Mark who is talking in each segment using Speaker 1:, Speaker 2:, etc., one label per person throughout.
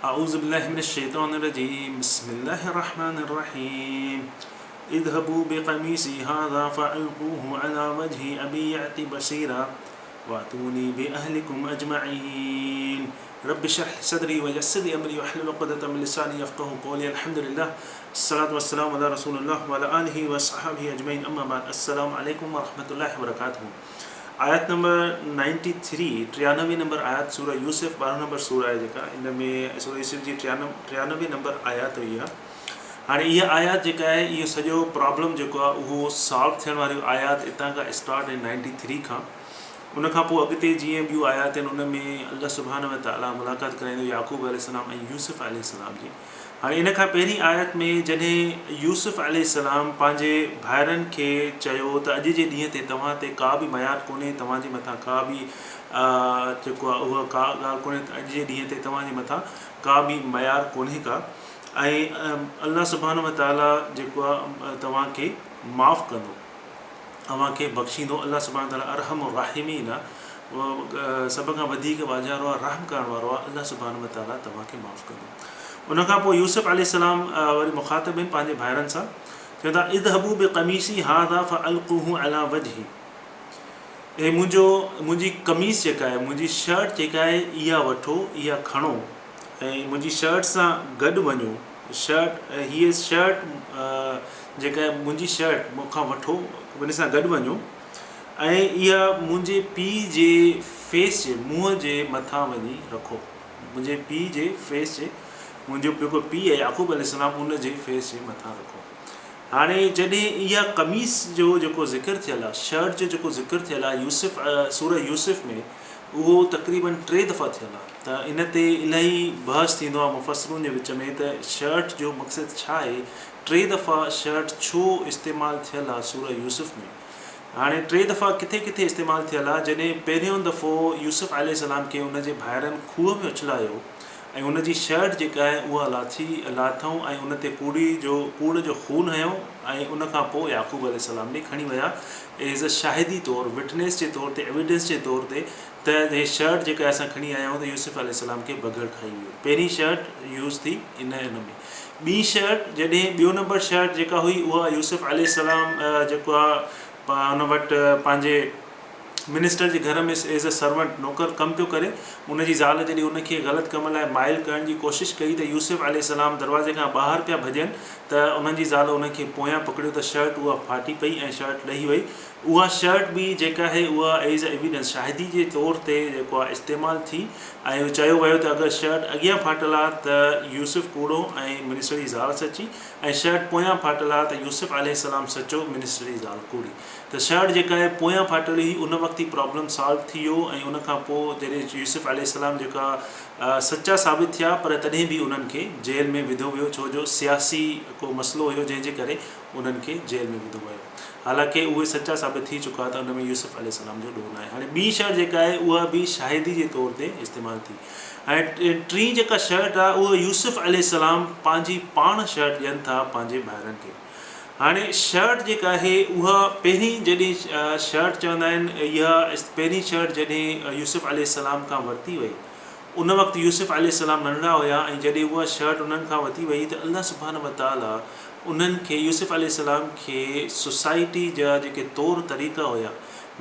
Speaker 1: اعوذ بالله من الشيطان الرجيم بسم الله الرحمن الرحيم اذهبوا بقميصي هذا فألقوه على وجه أبي يأت بصيرا وأتوني بأهلكم أجمعين رب اشرح لي صدري ويسر لي أمري واحلل عقدة من لساني يفقهوا قولي الحمد لله الصلاة والسلام على رسول الله وعلى آله وصحبه اجمعين اما بعد السلام عليڪم ورحمة الله وبرڪاته آيت نمبر نائنٽي ٿري، ٽيانوي نمبر آيت سورة يوسف ٻارهون نمبر سورة آهي جيڪا ان ۾ سورة يوسف جي ٽيانوي نمبر آيات هئي اها هاڻي اها آيات جيڪا آهي اهو سڄو پرابلم جيڪو آهي اهو سالو ٿيڻ واريون آيات اتان کان اسٽارٽ آهن نائنٽي ٿري کان ان کان پوء اڳتي جيئن ٻيون آيات آهن ان ۾ الله سبحانه وتعاليٰ ملاقات ڪرائيندو يعقوب عليه السلام ۽ يوسف عليه السلام جي هاڻي ان کان پهرين آيت ۾ جڏهن يوسف عليه السلام پنهنجي ڀائرن کي چيو ته اڄ جي ڏينهن تي توهان تي ڪا به ميار ڪونهي، توهان جي مٿان ڪا به جيڪو آهي اها ڪا ڳالهه ڪونهي ته اڄ جي ڏينهن تي توهان جي مٿان ڪا به ميار ڪونهي ڪا ۽ الله سبحانه وتعاليٰ جيڪو آهي توهان کي معاف ڪندو. اوهان کي بخشيندو، الله سبحانه وتعاليٰ ارحم الراحمين آهي، اهو سڀ کان وڌيڪ ٻاجهارو آهي، رحم ڪرڻ وارو آهي، الله سبحانه وتعاليٰ توهان کي معاف ڪندو. ان کان پوء يوسف عليه السلام وري مخاطب آهن پنهنجي ڀائرن سان، چون ٿا، اذهبوا بقميصي هذا فالقوه علي وجهي، اي منهنجو منهنجي قميص جيڪا آهي، منهنجي شرٽ جيڪا آهي، اها وٺو، اها کڻو ۽ منهنجي شرٽ سان گڏ وڃو، شرٽ، هيء شرٽ جيڪا آهي منهنجي شرٽ مون کان وٺو ان سان گڏ وڃو ۽ اها منهنجي پيء جي فيس جي، منهن جي، مٿان وڃي رکو. منهنجي پيء جي فيس جي، منهنجو جيڪو پيء آهي يعقوب عليه السلام ان جي فيس جي مٿان رکو. هاڻي جڏهن اها قميص جو جيڪو ذڪر ٿيل آهي، شرٽ جو جيڪو ذڪر ٿيل آهي يوسف سورة يوسف ۾ اهو تقريباً ٽي دفعا ٿيل آهي ته ان تي الاهي بحث ٿيندو آهي مفسرون جي وچ ۾ ته شرٽ جو مقصد ڇا آهي، ٽي دفعا شرٽ ڇو استعمال ٿيل آهي سورة يوسف ۾؟ هاڻي ٽي دفعا ڪٿي ڪٿي استعمال ٿيل آهي، جڏهن پهريون دفعو يوسف عليه السلام کي ان جي ڀائرن کوهه ۾ اڇلايو ۽ ان جي شرٽ جيڪا آهي اها لاٿي لاٿئون ۽ ان تي ڪوڙي جو ڪوڙ جو خون هنيو ۽ ان کان پوء يعقوب عليه السلام ڏي کڻي ويا ايز اي شاهدي طور وٽنيس جي طور تي ايويڊنس جي طور تي ته هي شرٽ جيڪا اسان کڻي آيا آهيون ته يوسف عليه السلام کي بگهڙ کائي ويو پهرين شرٽ يوز ٿي ان ان ۾ ٻي شرٽ جڏهن ٻيو نمبر شرٽ جيڪا هئي اها يوسف عليه السلام جيڪو آهي ان وٽ پنهنجي منسٽر جي گهر ۾ ايز اي سرونٽ، نوڪر، ڪم پيو ڪري. ان جي زال جڏهن ان کي غلط ڪم لاء مائل ڪرڻ جي ڪوشش ڪئي ته يوسف عليه السلام دروازي کان ٻاهر پيا ڀڄن ته انهن جي زال انهن کي پويان پڪڙيو ته شرٽ اها ڦاٽي پئي ۽ شرٽ لهي وئي. اها شرٽ به جيڪا آهي اها ايز اي ايويڊنس، شاهدي جي طور تي، جيڪو آهي استعمال ٿي ۽ چيو ويو ته اگر شرٽ اڳيان ڦاٽل آ ته يوسف ڪوڙو ۽ منسٽر جي زال سچي ۽ شرٽ پويان ڦاٽل آ ته يوسف عليه السلام سچو منسٽر جي زال ڪوڙي. ته شرٽ جيڪا آهي پويان ڦاٽل هئي ان وقت ئي پرابلم سالو ٿي ويو ۽ ان کان پوء جڏهن يوسف عليه السلام جيڪا سچا ثابت ٿيا پر تڏهن به انهن کي جيل ۾ وڌو ويو ڇو جو سياسي ڪو مسئلو هيو جنهن جي ڪري انهن کي جيل ۾ وڌو ويو حالانڪه اهي سچا ثابت ٿي چڪا ته ان ۾ يوسف عليه السلام جو ڏوهه ناهي هاڻي ٻي شرط جيڪا آهي اها به شاهدي جي طور تي استعمال ٿي ۽ ٽين جيڪا شرط آهي اها يوسف عليه السلام پنهنجي پاڻ شرط ڏين ٿا پنهنجي ڀائرن کي هاڻي شرٽ جيڪا آهي اها پهرين جڏهن شرٽ چوندا آهن اها پهرين شرٽ جڏهن يوسف عليه السلام کان ورتي وئي ان وقت يوسف عليه السلام ننڍڙا هيا ۽ جڏهن اها شرٽ انهن کان ورتي وئي ته الله سبحانه وتعاليٰ انهن کي يوسف عليه السلام کي سوسائٽي جا جيڪي طور طريقا هيا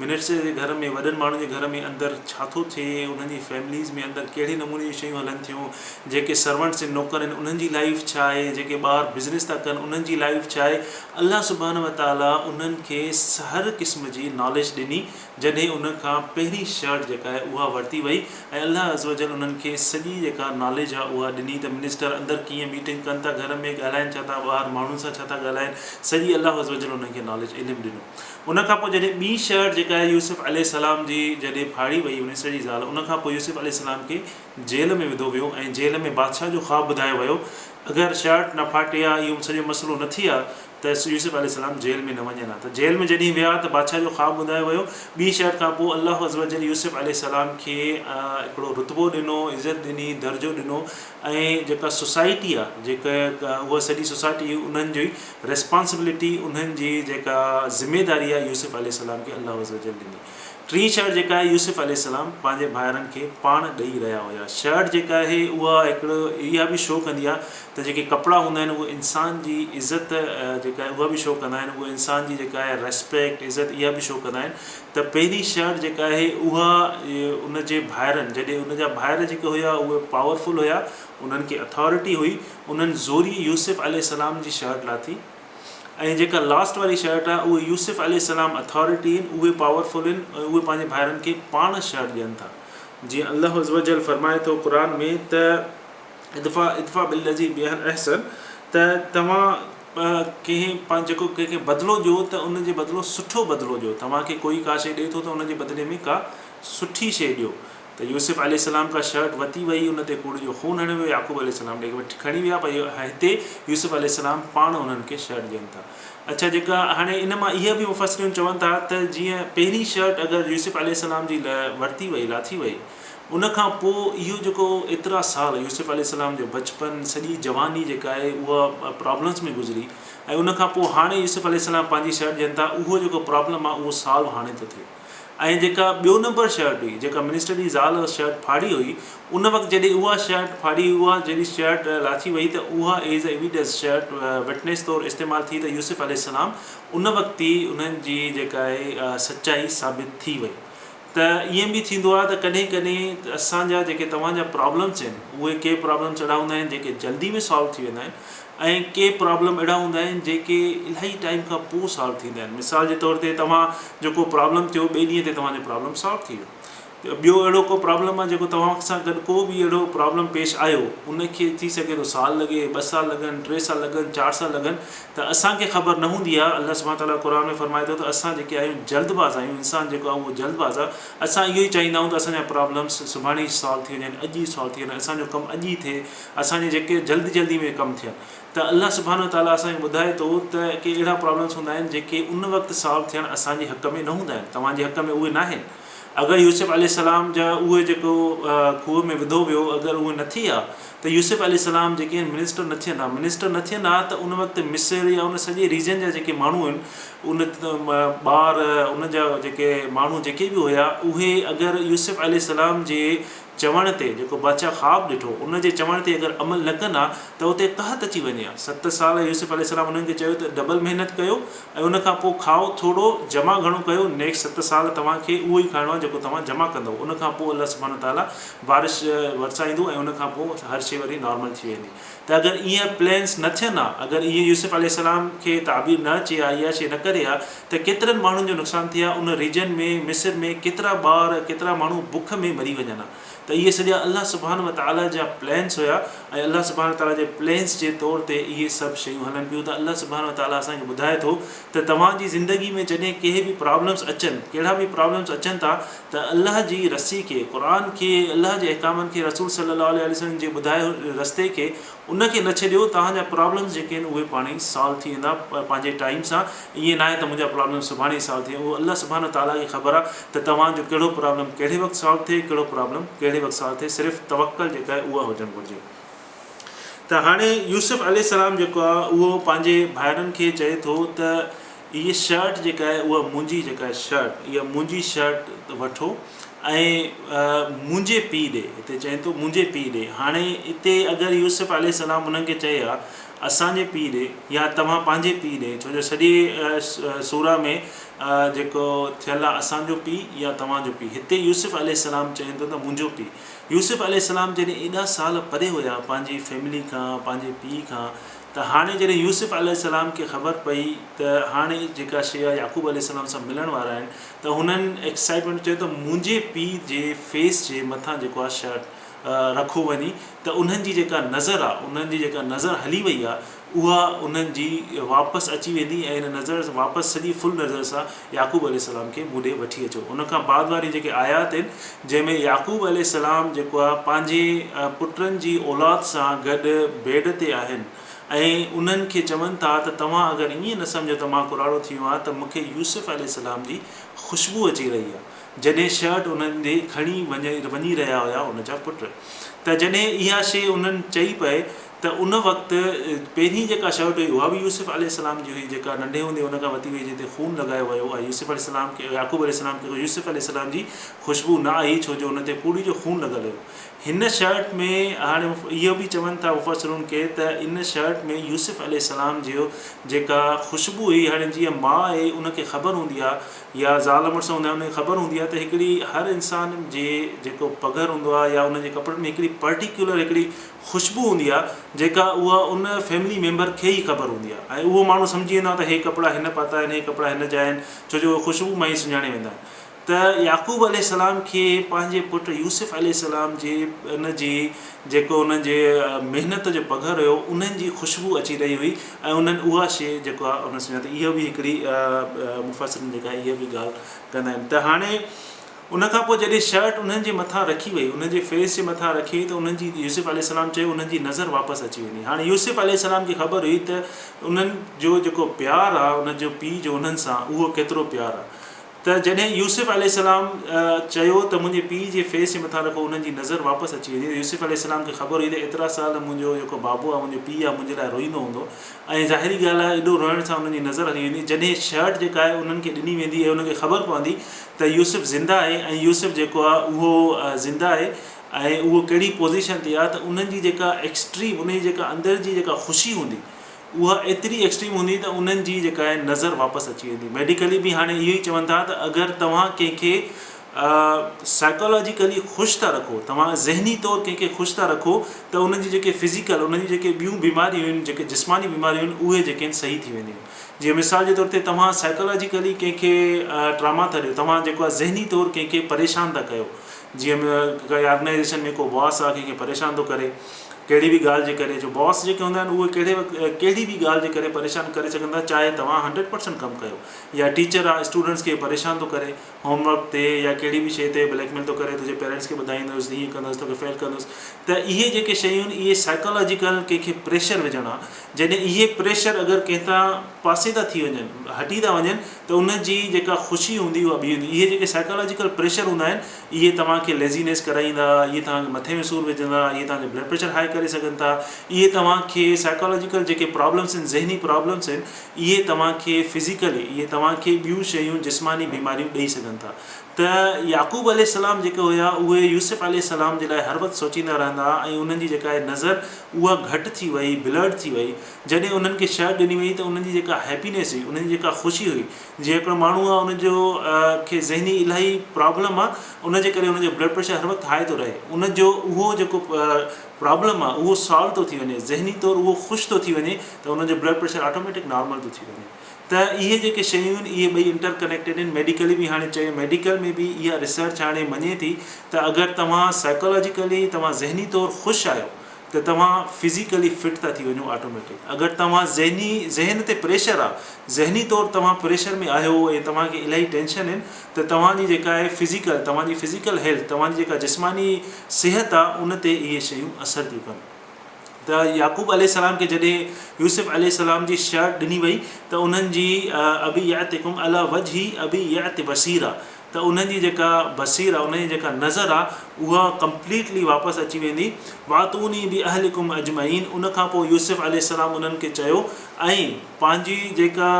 Speaker 1: منسٽر جي گهر ۾ وڏن ماڻهن جي گهر ۾ اندر ڇا ٿو ٿئي، انهن جي فيمليز ۾ اندر ڪهڙي نموني جون شيون هلن ٿيون، جيڪي سرونٽس آهن نوڪر آهن انهن جي لائيف ڇا آهي، جيڪي ٻاهر بزنس ٿا ڪن انهن جي لائيف ڇا آهي، الله سبحانه وتعاليٰ انهن کي هر قسم جي ناليج ڏني جڏهن ان کان پهرين شرٽ جيڪا آهي اها ورتي وئي ۽ الله عزوجل انهن کي سڄي جيڪا ناليج آهي اها ڏني ته منسٽر اندر ڪيئن ميٽنگ ڪن ٿا گهر ۾ ڳالهائن ڇا ٿا ٻاهر ماڻهن سان ڇا ٿا ڳالهائن سڄي الله عزوجل انهن کي ناليج علم ڏنو. ان کان پوء جڏهن ٻي شرٽ جيڪا آهي يوسف عليه السلام جي جڏهن ڦاڙي وئي منسٽر جي زال ان کان پوء يوسف عليه السلام کي جيل ۾ وڌو ويو ۽ جيل ۾ بادشاهه جو خواب ٻڌايو ويو اگر شرٽ نه ڦاٽي ها اهو سڄو مسئلو نه ٿئي ها ته يوسف عليه السلام جيل ۾ نه وڃن ها ته جيل ۾ جڏهن ويا ته بادشاهه جو خواب ٻڌايو ويو ٻي شرٽ کان پوء الله عزوجل يوسف عليه السلام کي هڪڙو رتبو ڏنو عزت ڏني درجو ڏنو ۽ جيڪا سوسائٽي آهي جيڪا اها سڄي سوسائٽي انهن جي ريسپانسبلٽي انهن جي جيڪا ذميداري آهي يوسف عليه السلام کي الله عزوجل ڏني. ٽين شرٽ جيڪا آهي يوسف عليه السلام پنهنجي ڀائرن کي پاڻ ڏئي رهيا هيا. شرٽ جيڪا آهي اها هڪڙو اها به شو ڪندي آهي ته جيڪي ڪپڙا هوندا آهن اهي انسان جي عزت جيڪا آهي اها به شو ڪندا آهن اهي انسان جي جيڪا آهي ريسپيڪٽ عزت اها به شو ڪندا آهن ته پهرين شرٽ جيڪا آهي اها ان جي ڀائرن جڏهن ان جا ڀائر جيڪي هيا اهي پاورفل هيا انهن کي اٿارٽي هئي انهن زوري يوسف عليه السلام جي شرٽ لاٿي. ۽ جيڪا لاسٽ واري شرٽ آهي اهي يوسف عليه السلام اٿارٽي آهن اهي پاورفل آهن ۽ اهي پنهنجي ڀائرن کي پاڻ شرٽ ڏين ٿا جيئن الله عزوجل فرمائي ٿو قرآن ۾ ته ادفع ادفع بالذي هي احسن ته توهان ڪنهن پنهنجو جيڪو ڪنهن کي بدلو ڏيو ته ان جي بدلو سٺو بدلو ڏيو توهان کي ڪوئي ڪا شيء ڏئي ٿو ته ان جي بدلي ۾ ڪا سٺي شيء ڏيو ته يوسف عليه السلام کان شرٽ وتي وئي، ان تي ڪوڙ جو خون هڻيو ويو، يعقوب عليه السلام ڏي وٺي کڻي ويا، پر هتي يوسف عليه السلام پاڻ انهن کي شرٽ ڏين ٿا. اڇا جيڪا هاڻي ان مان اها به مفسرين چون ٿا ته جيئن پهرين شرٽ اگر يوسف عليه السلام جي ورتي وئي، لاٿي وئي، ان کان پوء اهو جيڪو ايترا سال يوسف عليه السلام جو بچپن، سڄي جواني جيڪا آهي اها پرابلمس ۾ گذري ۽ ان کان پوء هاڻي يوسف عليه السلام پنهنجي شرٽ ڏين ٿا، اهو جيڪو پرابلم آهي اهو سالو هاڻي ٿو ٿئي. ۽ جيڪا ٻيو نمبر شرٽ هئي جيڪا منسٽر جي زال شرٽ ڦاڙي هئي ان وقت جڏهن اها شرٽ ڦاڙي اها جڏهن شرٽ لاٿي وئي ته اها as a evidence shirt witness طور استعمال ٿي ته يوسف عليه السلام ان وقت ئي انهن جي جيڪا آهي سچائي ثابت ٿي وئي ته ائين به ٿيندو آهي ته ڪڏهن ڪڏهن اسان جا جيڪي توهان جا پرابلمس آهن اهي ڪي پرابلمس اهڙا هوندا آهن جيڪي جلدي ۾ سالو ٿي ويندا آهن ۽ ڪي پرابلم اهڙا هوندا آهن جيڪي الاهي ٽائيم کان پوء سالو ٿيندا آهن مثال جي طور تي توهان جو ڪو پرابلم ٿيو ٻئي ڏينهن تي توهان جو پرابلم سالو ٿي ويو ٻيو اهڙو ڪو پرابلم آهي جيڪو توهان سان گڏ ڪو به اهڙو پرابلم پيش آيو ان کي ٿي سگهي ٿو سال لڳي ٻه سال لڳن ٽي سال لڳن چار سال لڳن ته اسان کي خبر نه هوندي آهي الله سبحانه تعالٰي قرآن ۾ فرمائي ٿو ته اسان جيڪي آهيون جلد باز آهيون انسان جيڪو آهي اهو جلد باز آهي اسان اهو ئي چاهيندا آهيون ته اسان جا پرابلمس سڀاڻي ئي سالو ٿي وڃن اڄ ئي سالو ٿي وڃن اسان جو ڪم اڄ ئي ٿئي اسان جي جيڪي جلدي جلدي ۾ ڪم ٿين ته الله سبحانه وتعاليٰ اسان کي ٻڌائي ٿو ته ڪي اهڙا پرابلمس هوندا آهن جيڪي ان وقت سالو ٿيڻ اسان جي حق ۾ نه هوندا آهن توهان جي حق ۾ اهي ناهن اگر يوسف عليه السلام جا اهي جيڪو کوهه ۾ وڌو ويو اگر اهي نه ٿي ها ته يوسف عليه السلام جيڪي آهن منسٽر نه ٿين ها منسٽر نه ٿين ها ته ان وقت مصر يا ان سڄي ريجن جا جيڪي ماڻهو آهن ان ٻار ان جا جيڪي ماڻهو جيڪي به هيا اهي اگر يوسف عليه السلام جي چوڻ تي جيڪو بادشاهه خواب ڏٺو، ان جي چوڻ تي اگر عمل نه ڪن ها ته اتي قحط اچي وڃي ها. ست سال يوسف عليه السلام انهن کي چيو ته ڊبل محنت ڪيو ۽ ان کان پوء کائو ٿورو، جمع گهڻو ڪيو، نيڪسٽ ست سال توهان کي اهو ئي کائڻو آهي جيڪو توهان جمع ڪندؤ. ان کان پوء الله سبحانه وتعاليٰ بارش ورسائيندو ۽ ان کان پوء هر شيء وري نارمل ٿي ويندي. ته اگر ايئن پلانس نه ٿين ها، اگر ايئن يوسف عليه السلام کي تعبير نه اچي ها، اها شيء نه ڪري ها ته ڪيترن ماڻهن جو نقصان ٿئي ها، ان ريجن ۾ مصر ۾ ڪيترا ٻار، ڪيترا ماڻهو بک ۾ مري وڃن ها. ته اهي سڄا الله سبحانه وتعاليٰ جا پلانس هيا ۽ الله سبحانه وتعاليٰ جي پلانس جي طور تي اهي سڀ شيون هلن پيون ته الله سبحانه وتعاليٰ اسان کي ٻڌائي ٿو ته توهان جي زندگي ۾ جڏهن ڪهي به پرابلمس اچن، ڪهڙا به پرابلمس اچن ٿا ته الله جي رسي کي، قرآن کي، الله جي احڪامن کي، رسول صلي الله عليه وسلم جي ٻڌايل رستي کي ان کي نه ڇڏيو، توهان جا پرابلمس جيڪي آهن اهي پاڻ ئي سالو ٿي ويندا پنهنجي ٽائيم سان، ائين ناهي ته منهنجا پرابلم سڀاڻي ئي سالو ٿي ويا، اهو الله سبحانه وتعاليٰ کي خبر آهي ته توهان جو ڪهڙو پرابلم ڪهڙي وقت سالو ٿئي، ڪهڙو پرابلم ڪهڙي وقت سالو ٿئي، صرف توڪل جيڪا آهي اها هجڻ گهرجي. ته هاڻي يوسف عليه السلام جيڪو آهي اهو پنهنجي ڀائرن کي چئي ٿو ته هيء شرٽ جيڪا آهي اها منهنجي جيڪا آهي شرٽ اها منهنجي شرٽ وٺو ۽ منهنجي پيء ڏي هتي چئي ٿو منهنجي پيء ڏي هاڻي هتي اگر يوسف عليه السلام انهن کي چئي ها اسان جي پيء ڏي يا توهان پنهنجي پيء ڏي ڇو جو سڄي سورة ۾ جيڪو ٿيل آهي اسان جو پيء يا توهان جو پيء هتي يوسف عليه السلام چئي ٿو ته منهنجو پيء يوسف عليه السلام جڏهن ايڏا سال پري هيا پنهنجي فيملي کان پنهنجي پيء کان ته هاڻي جڏهن يوسف عليه السلام کي خبر پئي ته هاڻي جيڪا شيء آهي يعقوب عليه السلام سان ملڻ وارا آهن ته هنن ايڪسائٽمينٽ چيو ته منهنجي پيء جي فيس جي مٿان جيڪو آهي شرٽ رکو وڃي ته انهن جي جيڪا نظر آهي انهن جي جيڪا نظر هلي وئي آهي اها انهن جي واپس اچي ويندي ۽ ان نظر واپس سڄي فل نظر سان يعقوب عليه السلام کي مون ڏي وٺي اچو. ان کان بعد واريون جيڪي آيات آهن جنهن ۾ يعقوب عليه السلام جيڪو آهي پنهنجي پٽن جي اولاد سان گڏ بيڊ تي آهن ۽ انهن کي چون ٿا ته توهان اگر ائين نه سمجهو ته مان ڪراڙو ٿي ويو آهيان ته مون کي يوسف عليه السلام جي خوشبو اچي رهي آهي جڏهن شرٽ انهن ڏي کڻي وڃي رهيا هيا ان جا پٽ ته جڏهن اها شيء انهن چئي پئي. ته ان وقت پهرين جيڪا شرٽ هئي اها به يوسف عليه السلام جي هئي جيڪا ننڍي هوندي ان کان ورتي وئي جنهن تي خون لڳايو ويو ۽ يوسف عليه السلام کي يعقوب عليه السلام کي يوسف عليه السلام جي خوشبو نه آئي ڇو جو ان تي ڪوڙي جو خون لڳل هيو. هن شرٽ ۾ هاڻي اهو به چون ٿا مفسرون ڪي ته ان شرٽ ۾ يوسف عليه السلام جي جيڪا خوشبو هئي هاڻي جيئن ماء آهي ان کي خبر هوندي آهي يا زال مڙس هوندا آهن ان کي خبر هوندي آهي ته هڪڙي هر انسان جي جيڪو پگهر هوندو آهي يا ان جي ڪپڙن ۾ هڪڙي پرٽيڪيولر هڪڙي خوشبو هوندي آهي جيڪا اها ان فيملي ميمبر کي ئي خبر هوندي آهي ۽ اهو ماڻهو سمجهي ويندو آهي ته هي ڪپڙا هن پاتا آهن هي ڪپڙا هن جا آهن ڇو جو اهي خوشبو مان ئي سڃاڻي ويندا آهن ته يعقوب عليه السلام کي پنهنجي پٽ يوسف عليه السلام جي ان جي جيڪو انهن جي محنت جو پگهر هيو انهن جي خوشبو اچي رهي هئي ۽ انهن اها شيء جيڪو آهي ان سڃاتي اهو به هڪڙي مفسرن جيڪا اها به ڳالهه ڪندا آهن ته هاڻي ان کان پوء جڏهن شرٽ انهن جي مٿان رکي وئي انهن جي فيس جي مٿان رکي وئي ته انهن جي يوسف عليه السلام چيو انهن جي نظر واپس اچي ويندي هاڻي يوسف عليه السلام کي خبر هئي ته انهن جو جيڪو پيار آهي ان جو پيء جو انهن سان اهو ڪيترو پيار آهي ته جڏهن يوسف عليه السلام چيو ته منهنجي پيء جي فيس جي مٿان رکو انهن جي نظر واپس اچي ويندي ته يوسف عليه السلام کي خبر هئي ته ايترا سال منهنجو جيڪو بابو آهي منهنجو پيء آهي منهنجي لاء روئيندو هوندو ۽ ظاهري ڳالهه آهي ايڏو روئڻ سان انهن جي نظر هلي ويندي جڏهن شرٽ جيڪا آهي انهن کي ڏني ويندي ۽ انهن کي خبر پوندي ته يوسف زنده آهي ۽ يوسف جيڪو آهي اهو زنده آهي ۽ اهو ڪهڙي پوزيشن تي آهي ته انهن جي جيڪا ايڪسٽريم انهن جي جيڪا اندر جي جيڪا خوشي هوندي اها ايتري ايڪسٽريم هوندي ته انهن جي جيڪا آهي نظر واپس اچي ويندي. ميڊيڪلي به هاڻي اهو ئي چون ٿا ته اگر توهان ڪنهن کي سائيڪالاجيڪلي خوش ٿا رکو، توهان ذهني طور ڪنهن کي خوش ٿا رکو ته انهن جي جيڪي فزيڪل انهن جي جيڪي ٻيون بيماريون آهن جيڪي جسماني بيماريون آهن اهي جيڪي آهن صحيح ٿي وينديون. جيئن مثال جي طور تي توهان سائيڪالاجيڪلي ڪنهن کي ٽراما ٿا ڏيو، توهان جيڪو آهي ذهني طور ڪنهن کي پريشان ٿا ڪيو جيئن ڪنهن آرگنائيزيشن ۾ ڪو باس آهي ڪنهن کي پريشان ٿو ڪري ڪهڙي به ڳالهه جي ڪري جو باس جيڪي هوندا آهن اهي ڪهڙي وقت ڪهڙي به ڳالهه جي ڪري پريشان ڪري سگهن ٿا چاهي توهان هنڊريڊ پرسنٽ ڪم ڪيو يا ٽيچر آهي اسٽوڊنٽس کي پريشان ٿو ڪري هوم ورڪ تي يا ڪهڙي به شيء تي بليڪ ميل ٿو ڪري تنهنجي پيرنٽس کي ٻڌائيندس هيئن ڪندس توکي فيل ڪندس ته اهي جيڪي شيون آهن اهي سائيڪالاجيڪل ڪنهن کي پريشر وجهڻ آهي جڏهن اهي پريشر اگر ڪنهن تان پاسي ٿا ٿي وڃن هٽي ٿا وڃن ته ان جي جيڪا خوشي هوندي اها ٻي هوندي اهي جيڪي سائيڪالاجيڪل پريشر هوندا آهن اهي توهان کي ليزينيس ڪرائيندا، اهي توهان کي مٿي ۾ سور وجهندا، اهي توهان جو بلڊ پريشر هاء ڪري سگهن ٿا، اهي توهان کي سائيڪالاجيڪل جيڪي پرابلمس آهن ذهني پرابلمس آهن اهي توهان کي فزيڪلي اهي توهان کي ٻيون شيون جسماني بيماريون ڏئي سگهن ٿا ته يعقوب عليه السلام جيڪي هيا اهي يوسف عليه السلام جي لاء هر وقت سوچيندا رهندا هئا ۽ انهن جي جيڪا آهي نظر اها گهٽ ٿي وئي بلرڊ ٿي وئي جڏهن انهن کي شرٽ ڏني وئي ته انهن جي جيڪا هيپينيس هئي انهن جي جيڪا خوشي هئي جيئن هڪڙو ماڻهو آ ان جو کي ذهني الاهي پرابلم آ ان جي ڪري ان جو بلڊ پريشر هر وقت هاء ٿو رهي ان جو اهو جيڪو پرابلم آ اهو سالو ٿو ٿي وڃي ذهني طور اهو خوش ٿو ٿي وڃي ته ان جو بلڊ پريشر آٽوميٽڪ نارمل ٿو ٿي وڃي ته اهي جيڪي شيون آهن اهي ٻئي انٽر ڪنيڪٽيڊ آهن ميڊيڪلي به هاڻي چيو ميڊيڪل ۾ به اها ريسرچ هاڻي مڃي ٿي ته اگر توهان سائيڪالاجيڪلي توهان ذهني طور خوش آهيو ته توهان فزيڪلي فٽ ٿا ٿي وڃو آٽوميٽڪ اگر توهان ذهني ذهن تي پريشر آ ذهني طور توهان پريشر ۾ آهيو ۽ توهان کي الاهي ٽينشن آهن ته توهان جي جيڪا آهي فزيڪل توهان جي فزيڪل هيلٿ توهان جي جيڪا جسماني صحت آ ان تي اهي شيون اثر ٿيون ڪن ته يعقوب عليه السلام کي جڏهن يوسف عليه السلام جي شرٽ ڏني وئي ته انهن جي ابي يعتڪم علي وجهي ابي يعت بصيرا ته انهن جي جيڪا بصير آ، انهن جي جيڪا نظر آ، اها ڪمپليٽلي واپس اچي ويندي. واتوني باهلڪم اجمعين ان کان پوء يوسف عليه السلام انهن کي چيو ۽ پنهنجي جيڪا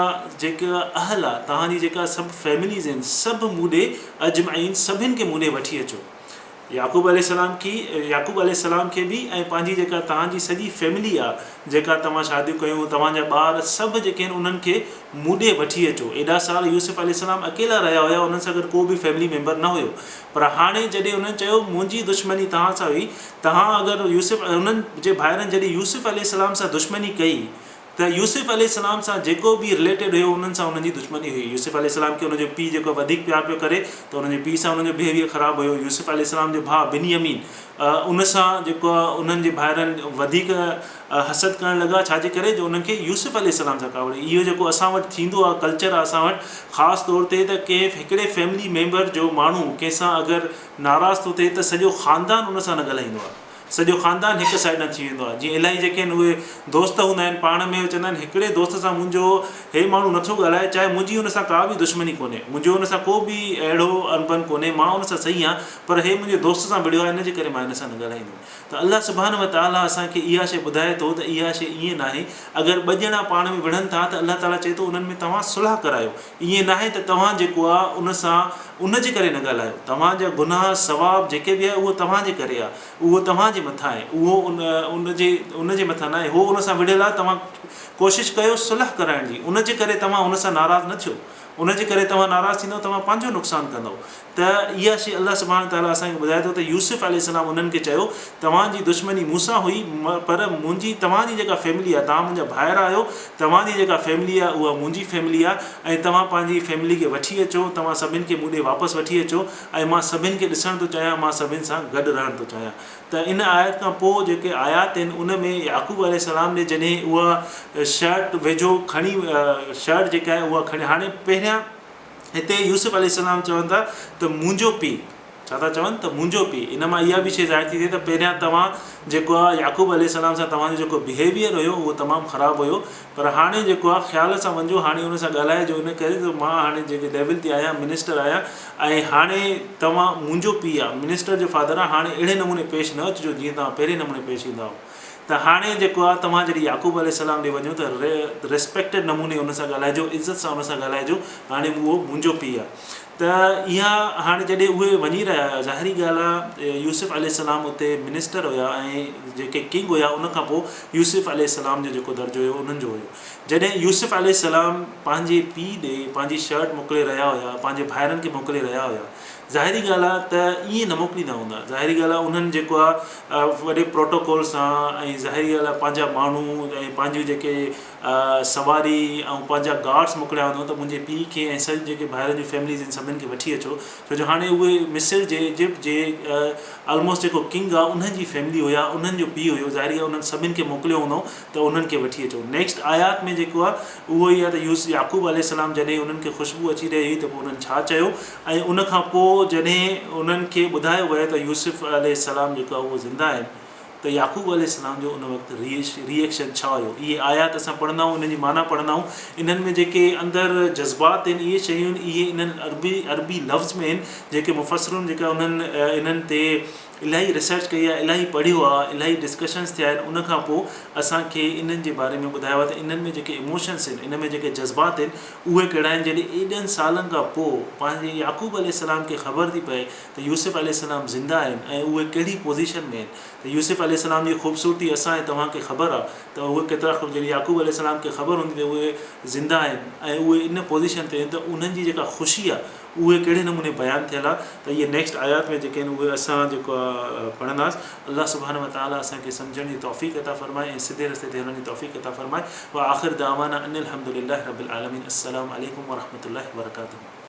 Speaker 1: جيڪا اهل آ، توهان جي جيڪا سڀ فيمليز آهن، سڀ مون ڏي اجمعين سڀن کي مون ڏي وٺي اچو. يعقوب عليه السلام کي يعقوب عليه السلام کي به ۽ پنهنجي جيڪا توهان جي سڄي فيملي آ جيڪا توهان شاديون ڪيون توهان جا ٻار سڀ جيڪي آهن انهن کي مون ڏي وٺي اچو ايڏا سال يوسف عليه السلام اڪيلا رهيا هيا انهن سان گڏ ڪو به فيملي ميمبر نه هيو پر هاڻي جڏهن انهن چيو منهنجي دشمني توهان سان هئي توهان اگر يوسف انهن جي ڀائرن جڏهن يوسف عليه السلام سان دشمني ڪئي ته يوسف عليه السلام سان جيڪو به رليٽيڊ هيو انهن سان انهن جي دشمني هئي. يوسف عليه السلام کي ان جو پيء جيڪو وڌيڪ پيار پيو ڪري ته انهن جي پيء سان انهن جو بهيويئر خراب هيو. يوسف عليه السلام جو ڀاء بن يمين ان سان جيڪو انهن جي ڀائرن وڌيڪ حسد ڪرڻ لڳا ڇا جي ڪري جو انهن کي يوسف عليه السلام سان ڪاوڙ هئي. اهو جيڪو اسان وٽ ٿيندو آهي ڪلچر آهي اسان وٽ خاص طور تي ته ڪنهن هڪڙي فيملي ميمبر جو ماڻهو ڪنهن سان اگر ناراض ٿو ٿئي ته سڄو خاندان ان سان نه ڳالهائيندو آهي. سڄو خاندان هڪ سائيڊ ڏانهن ٿي ويندو آهي. جيئن الاهي جيڪي آهن اهي دوست هوندا آهن پاڻ ۾ چوندا آهن هڪڙي دوست سان منهنجو هي ماڻهو نٿو ڳالهائي چاهي منهنجي ان سان ڪا به دشمني ڪونهي منهنجو ان سان ڪو به اهڙو انبن ڪونهي مان ان سان صحيح آهيان پر هي منهنجي دوست سان وڙهيو آهي ان جي ڪري مان هن سان نه ڳالهائيندم ته الله سبحانه وتعاليٰ اسان کي اها شيء ٻڌائي ٿو ته اها شيء ائين ناهي اگر ٻه ڄڻا پاڻ ۾ وڙهن ٿا ته الله تعاليٰ چئي ٿو انهن ۾ توهان صلح ڪرايو ائين ناهي ته توهان جيڪو آهي ان سان ان جي ڪري نه ڳالهايو توهان جا گناهه ثواب جيڪي به آهي اهو توهان جي ڪري آهي اهو توهان جي مٿان آهي اهو ان جي ان جي مٿان ناهي هو ان سان وڙهيل آهي توهان ڪوشش ڪيو صلح ڪرائڻ جي ان جي ڪري توهان ان سان ناراض نه ٿيو ان جي ڪري توهان ناراض ٿيندؤ توهان پنهنجو نقصان ڪندؤ ته اها شيء الله سبحانه وتعاليٰ اسان کي ٻڌائي ٿو ته يوسف عليه السلام انهن کي چيو توهان جي دشمني مون سان هئي پر منهنجي توهان جي جيڪا فيملي آهي توهان منهنجا ڀائر آهيو توهان جي جيڪا فيملي آهي اها منهنجي فيملي آهي ۽ توهان پنهنجي فيملي کي وٺي اچو توهان سڀن کي مون ڏي واپس وٺي اچو ۽ مان سڀن کي ڏسڻ ٿو چاهيان مان سڀن سان گڏ رهڻ ٿو چاهيان ته ان آيت کان پوء جيڪي آيات آهن ان ۾ يعقوب عليه السلام ڏي جڏهن اها شرٽ ويجهو کڻي شرٽ جيڪا آهي اها کڻي هاڻي پهريان هتي يوسف عليه السلام چون ٿا ته منهنجو پيء ڇا ٿا چون ته منهنجو پيء ان مان اها به شيء ظاهر ٿي ٿئي ته پهريان توهان جيڪو آهي يعقوب عليه السلام سان توهان جو جيڪو بهيويئر هيو اهو تمام خراب هيو پر هاڻي جيڪو آهي خيال سان وڃجو هاڻي ان سان ڳالهائجو ان ڪري ته مان هاڻي جيڪي ليول تي آهيان منسٽر آهيان ۽ هاڻي توهان منهنجو پيء آهي منسٽر جو فادر آهي هاڻي اهڙي نموني پيش نه اچجو جيئن توهان پهرين نموني پيش ايندا هئو ته هاڻي جيڪو آهي توهان جڏهن يعقوب عليه السلام ڏي وڃو ته ريسپيڪٽيڊ نموني ان سان ڳالهائجو عزت سان ان سان ڳالهائجو هاڻي اهو منهنجو پيء آهي ته اها هاڻي جڏهن اهي وڃي رهيا هيا ظاهري ڳالهه آهي يوسف عليه السلام اتي منسٽر هيا ۽ جيڪي ڪنگ هيا ان کان پوء يوسف عليه السلام جو جيڪو درجو هيو انهن جو هيو جڏهن يوسف عليه السلام پنهنجي پيء ڏي پنهنجي شرٽ موڪلي رهيا هيا پنهنجي ڀائرن کي موڪلي رهيا هيا ظاهري ڳالهه آهي ته ائين نه موڪليندا هوندا. ظاهري ڳالهه آهي انهن جيڪو آهي وڏي پروٽوڪول سان ۽ ظاهري ڳالهه آهي پنهنجا ماڻهو ۽ پنهنجون جيڪي سواري ۽ پنهنجا گارڊس موڪليا هوندو ته منهنجي پيء کي ۽ سڄ جيڪي ڀائرن جون فيمليز آهن سڀن کي وٺي اچو ڇو جو هاڻي اهي مصر جي ايجپٽ جي آلموسٽ جيڪو ڪنگ آهي انهن جي فيملي هيا انهن جو پيء هيو ظاهري ڳالهه انهن سڀن کي موڪليو هوندو ته انهن کي وٺي اچو نيڪسٽ آيات ۾ جيڪو آهي اهو ئي آهي ته يعقوب عليه السلام جڏهن انهن کي خوشبو اچي رهي هئي ته پوء انهن ڇا چيو ۽ ان کان پوء جڏهن انهن کي ٻڌايو ويو ته يوسف عليه السلام جيڪو آهي اهو زنده آهن ته يعقوب عليه السلام جو ان وقت ري ايڪشن ڇا هيو اهي آيات اسان پڙهندا آهيون انهن جي معنيٰ پڙهندا آهيون انهن ۾ جيڪي اندر جذبات آهن اهي شيون اهي انهن عربي عربي لفظ ۾ آهن جيڪي مفسرن جيڪا انهن انهن تي الاهي ريسرچ ڪئي آهي الاهي پڙهيو آهي الاهي ڊسڪشنز ٿيا آهن ان کان پوء اسان کي انهن جي باري ۾ ٻڌايو آهي ته انهن ۾ جيڪي ايموشنس آهن ان ۾ جيڪي جذبات آهن اهي ڪهڙا آهن جڏهن ايڏن سالن کان پوء پنهنجي يعقوب عليه السلام کي خبر ٿي پئي ته يوسف عليه السلام زنده آهن ۽ اهي ڪهڙي پوزيشن ۾ آهن ته يوسف عليه السلام جي خوبصورتي اسان ۽ توهان کي خبر آهي ته اهي ڪيترا خوب جڏهن يعقوب عليه السلام کي خبر هوندي ته اهي زنده آهن ۽ اهي ان پوزيشن تي آهن ته انهن جي جيڪا خوشي آهي اهي ڪهڙي نموني بيان ٿيل آهي ته اهي نيڪسٽ آيات ۾ جيڪي آهن اهي اسان جيڪو آهي پڙهنداس الله سبحانه وتعالي اسان کي سمجهڻ جي توفيق عطا فرمائي ۽ سڌي رستي تي هلڻ جي توفيق عطا فرمائي واخر دعوانا ان الحمد لله رب العالمين السلام عليڪم ورحمة الله وبرڪاته.